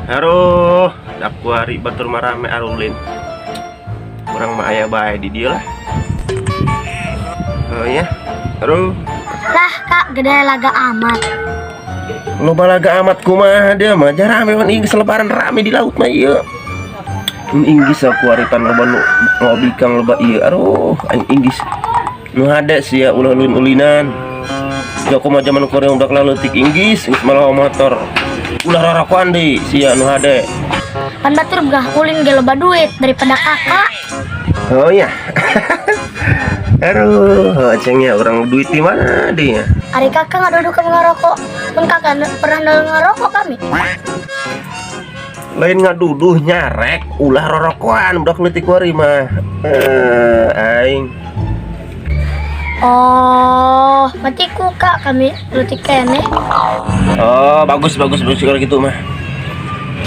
Aduh, aku hari batur marame arulin. Kurang mah aya bae di dieu lah. Oh ya. Aduh, Lah kak, gede laga amat. Loba laga amat kumaha dia mah jarame pan inggis lebaran rame di laut mah ieu. Inggis aku hari pan loba nu ngobikang loba ieu. Aduh, aing inggis. Nu hade sia ulah ulin-ulinan. Ya kumaha jaman kuring udah leutik inggis geus malah motor. Ulah rorokoan deui sia nu hade. Pan batur gah ulin ge loba duit daripada kakak. Oh ya. Aduh, cengnya orang duit di mana dia? Ari kakak nggak duduk ngerokok. Mun kakak pernah ngerokok kami. Lain ngaduduh nyarek, ulah rorokoan budak leutik wari mah. Aing. Oh, mati ku kak kami leutik keneh. Oh, bagus bagus bagus kalau gitu mah.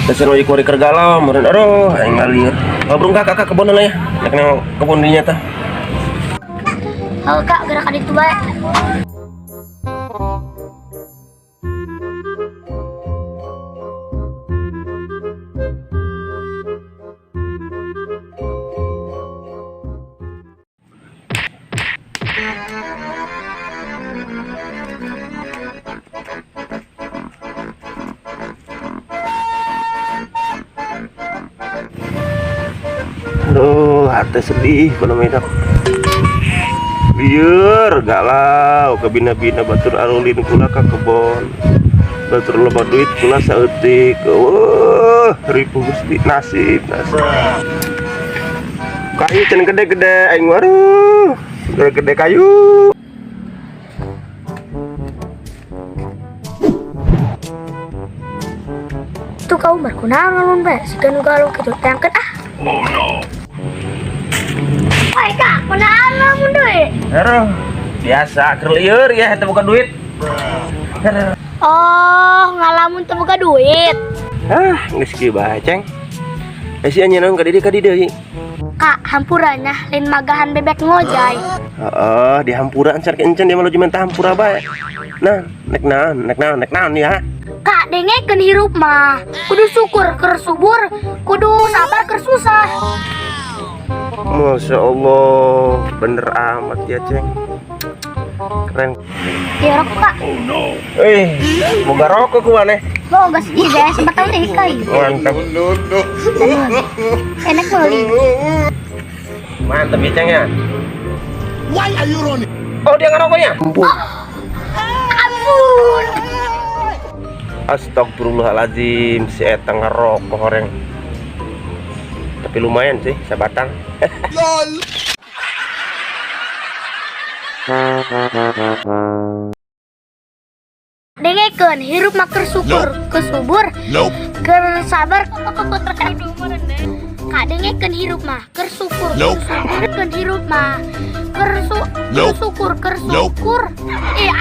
Dasar ojek wari keur galau, meureun aduh aing ngalir. Ngobrol kakak ke kebon lah ya. Nek nang kebon dinya tah. Oh kak, gerakan itu bae. Aduh, hati sedih kalau main. Lieur galau kabina-bina batur arulin kula ka kebon. Batur loba duit kula saeutik. Wah, ripuh Gusti nasib nasib. Kayu can gede-gede aing waduh. Gede-gede kayu. Tuh kau berkunaon ngalun bae, siga nu galau kitu tangkeun ah. Oh no. Woi kak, kunaon lamun deui? Aduh, biasa keur lieur ya eta bukan duit. Aduh. Oh, ngalamun teu boga duit. Ah, geus kieu bae, Ceng. Eh sia nyeun ka dieu deui. Kak, hampuranya lain magahan bebek ngojay. Heeh, di hampura encan ke encan dia mah laju minta hampura bae. Nah, nek naon, nek naon, nek naon ya. Kak, dengekeun hirup mah. Kudu syukur keur subur, kudu sabar keur susah. Masya Allah, bener amat ya, Ceng. Keren. Ya rokok kak. Eh, boga rokok ku maneh. Boga sih guys, sempat tahu deh kai. Mantap. Enak meuli. Mantap ya, Ceng ya. Why are you running? Oh, dia ngerokoknya? Ampun. Ampun. Astagfirullahaladzim, si eta ngerokok horeng. Tapi lumayan sih, sabatang. LOL. Dengekeun hirup mah keur syukur, keur subur, Nope. keur sabar. Kak, dengekeun hirup mah keur syukur, keur Nope. subur, keur hirup mah keur Nope. syukur, keur Nope. syukur. Iya.